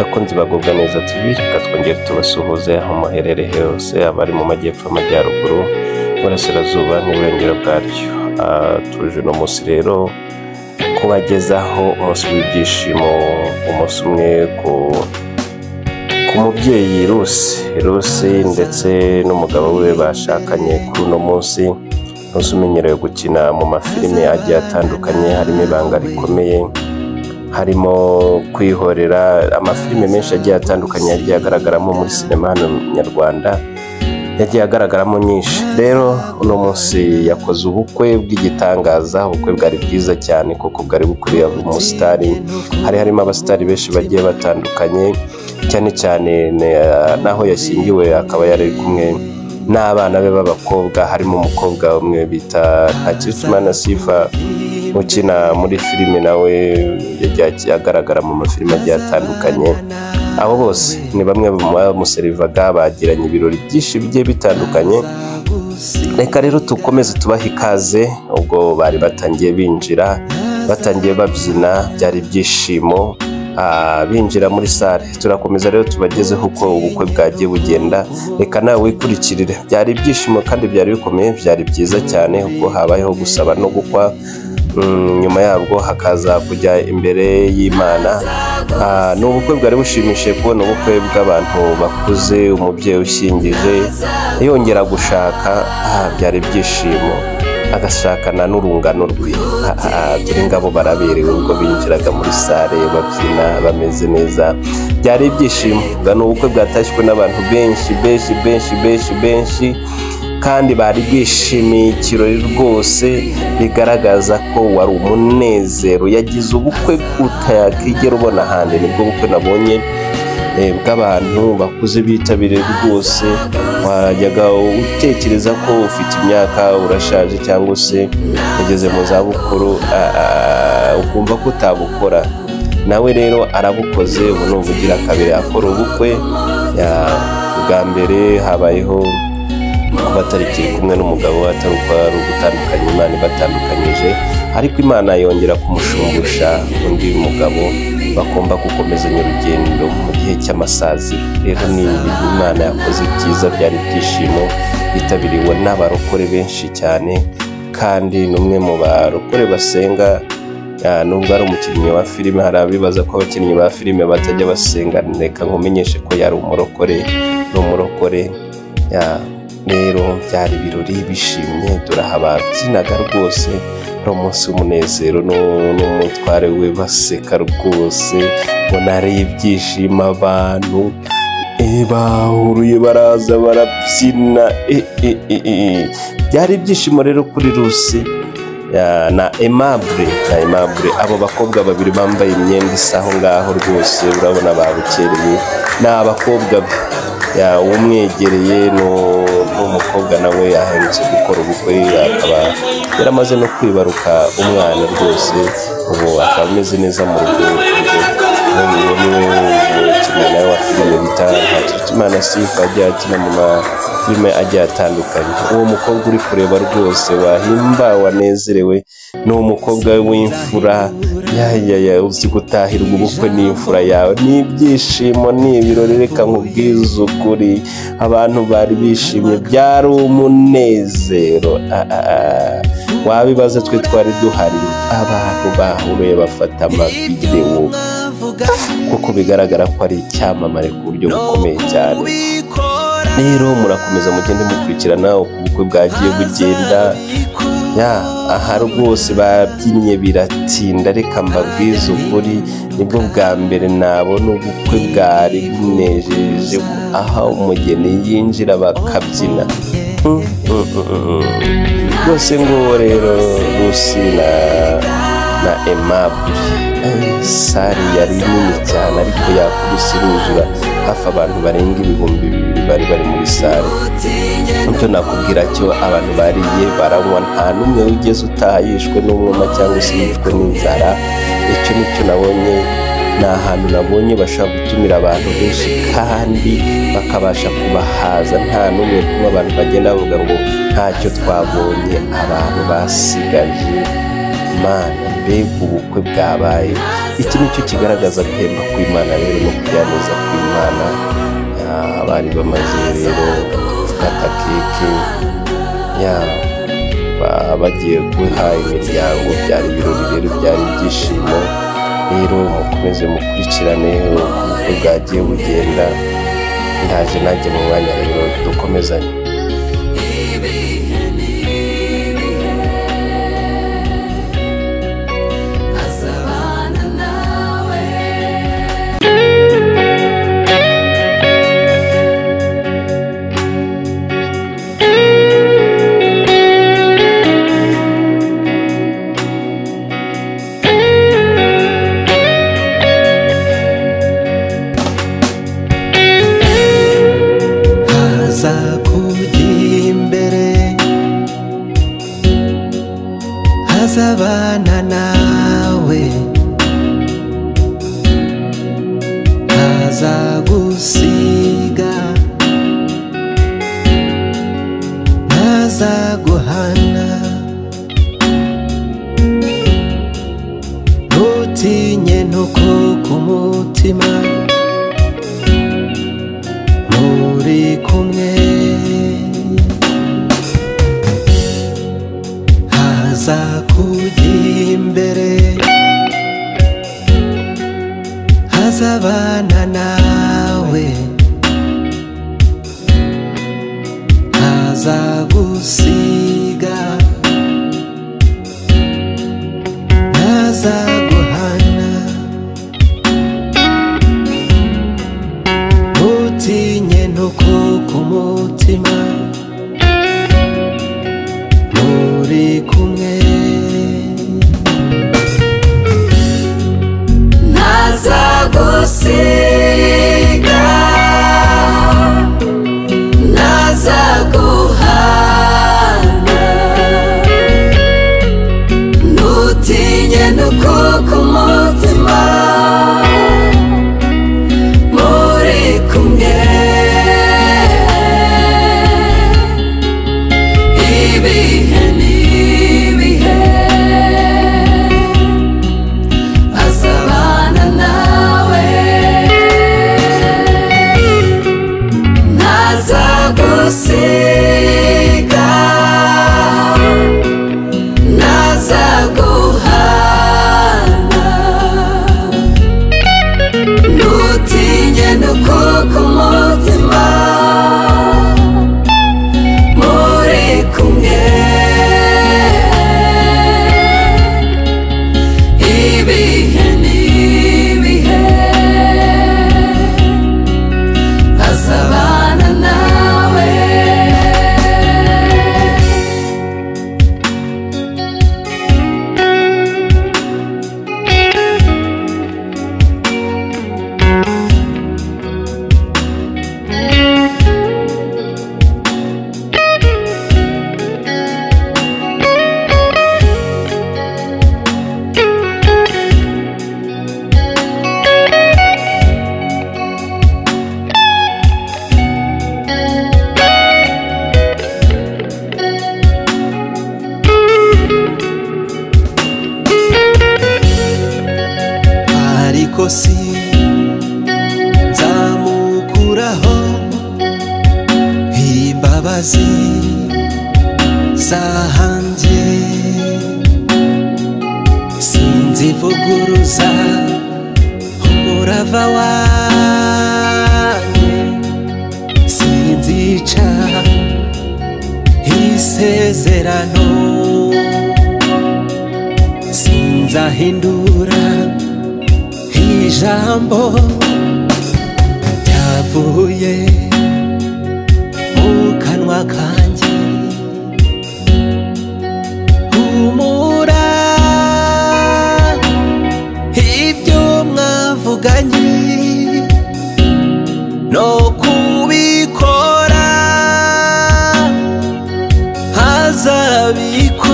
Bakunzi bagubwa neza TV, reka twongere tubasuhuze aho muherereye hose, abari mu majyepfo, amajyaruguru, iburasirazuba n'iburengero bwaryo. Tuje uno munsi rero kubagezaho umunsi w'ibyishimo, umunsi umwe ku mubyeyi Rusi ndetse n'umugabo we bashakanye kuri uno munsi. Rusi umenyerewe gukina mu mafilime agiye atandukanye, harimo Ibanga Rikomeye, harimo Kwihorera, amafilime menshi agiye atandukanye yagiye agaragaramo muri sinema hano nyarwanda, yagiye agaragaramo nyinshi. Rero uno munsi yakoze ubukwe bw'igitangaza, ubukwe bwari bwiza cyane kuko bwari bukwiriye umusitari. Hari harimo abasitari benshi bagiye batandukanye, cyane cyane n'aho yashyingiwe akaba yari kumwe n'abana be b'abakobwa, harimo umukobwa umwe bita Ntakirutimana Sifa ukina muri filime, nawe yagiye agaragara mu mafilime agiye atandukanye. Abo bose ni bamwe mu bamuserivaga, bagiranye ibirori byinshi bigiye bitandukanye. Reka rero tukomeze tubahe ikaze. Ubwo bari batangiye binjira, batangiye babyina, byari ibyishimo, binjira muri sale. Turakomeza rero tubagezeho uko ubukwe bwagiye bugenda, reka nawe wikurikirire. Byari ibyishimo kandi byari bikomeye, byari byiza cyane ubwo habayeho gusaba no gukwa, nyuma yabwo hakaza kujya imbere y'Imana. Ni ubukwe bwari bushimishije kubona ubukwe bw'abantu bakuze, umubyeyi ushyingije yongera gushaka, byari ibyishimo, agashakana n'urungano rwe. Dore ngabo baraberewe ubwo binjiraga muri sale babyina bameze neza, byari ibyishimo. Ni ubukwe bwatashywe n'abantu benshi benshi benshi benshi benshi, kandi bari bishimiye ikirori rwose, bigaragaza ko wari umunezero. Yagize ubukwe utakigera ubona ahandi, nibwo bukwe nabonye bw'abantu bakuze bitabiriye rwose. Wajyaga utekereza ko ufite imyaka, urashaje cyangwa se ugeze mu zabukuru, ukumva ko utabukora. Nawe rero arabukoze, ubu ni ubugira kabiri akora ubukwe. Bwa mbere habayeho kuba atarikiri kumwe n'umugabo, atari uko ari ugutandukanya, Imana ibatandukanyije, ariko Imana yongera kumushumbusha undi mugabo bagomba gukomezanya urugendo mu gihe cy'amasaziro. Rero ni ibintu Imana yakoze byiza, byari ibyishimo, yitabiriwe n'abarokore benshi cyane, kandi ni umwe mu barokore basenga. Nubwo ari umukinnyi wa filime, hari abibaza ko abakinnyi ba filime batajya basenga, reka nkumenyeshe ko yari umurokore, ni umurokore. Rero byari ibirori bishimye, dore aha babyinaga rwose, ari umunsi w'umunezero n'umutware we baseka rwose, ubona ari ibyishimo, abantu bahuruye baraza barabyina. Byari ibyishimo rero kuri Rusi na Aimable, na Aimable, abo bakobwa babiri bambaye imyenda isa aho ngaho rwose, urabona babukereye, ni abakobwa be. Umwegereye n'umukobwa nawe aherutse gukora ubukwe, akaba yaramaze no kwibaruka umwana rwose, ubu akaba ameze neza mu rugo. Uwo niwe mukinnyi nawe wa filime bita Ntakirutimana Sifa, agiye akina mu mafilime agiye atandukanye. Uwo mukobwa uri kureba rwose wahimba wanezerewe, ni umukobwa w'imfura, uzi gutahirwa ubukwe n'imfura yawe, ni ibyishimo, ni ibirori. Reka nkubwize ukuri, abantu bari bishimye, byari umunezero. Wabibaza twe twari duhari, abantu bahuruye bafata amavidewo, kuko bigaragara ko ari icyamamare ku buryo bukomeye cyane. Rero murakomeza mugende mukurikirana uko ubukwe bwagiye bugenda. Aha rwose babyinnye biratinda, reka mbabwize ukuri, nibwo bwa mbere nabona ubukwe bwari bunejeje, aho umugeni yinjira bakabyina rwose. Nguwo rero Rusi na Aimable. Sare yari nini cyane, ariko yakubise iruzura, hafi abantu barenga 2000 bari bari muri sare. Icyo nakubwira cyo, abantu bariye baranywa, nta n'umwe wigeze utaha yishwe n'umwuma cyangwa se yishwe n'inzara. Icyo nicyo nabonye, ni ahantu nabonye bashobora gutumira abantu benshi kandi bakabasha kubahaza, nta n'umwe kuba abantu bagenda bavuga ngo ntacyo twabonye. Abantu basigaje Mana Mbega ubukwe bwabaye! Iki nicyo kigaragaza guhemba kw'Imana rero no kugira kw'Imana. Bari bamaze rero gukata keke, bagiye guha imiryango. Byari ibirori rero, byari ibyishimo. Rero mukomeze mukurikirane uko ubukwe bwagiye bugenda. Ndaje nanjye mu mwanya rero dukomezanye. Ibihe n'ibihe azabana nawe. Haza kujya imbere, hazabana nawe, ntazagusiga, ntazaguhana. Ntutinye, ntukuke umutima, muri kumwe. Haza kujya imbere, hazabana nawe, ntazagusiga, ntazaguhana. Ntutinye, ntukuke umutima, muri kumwe. Ntazagusiga, ntazaguhana. Ntutinye, ntukuke umutima, muri kumwe. Ibihe n'ibihe azabana nawe. Ntazagusiga, ntazaguhana. Ntutinye, ntukuke umutima, muri kumwe. Ibihe n'ibihe azabana nawe. Ariko si nzamukuraho imbabazi zanjye, sinzivuguruza umurava wanjye, sinzica isezerano, sinzahindura ijambo ryavuye mu kanwa kanjye. Humura, ibyo mwavuganye no kubikora hazabikora.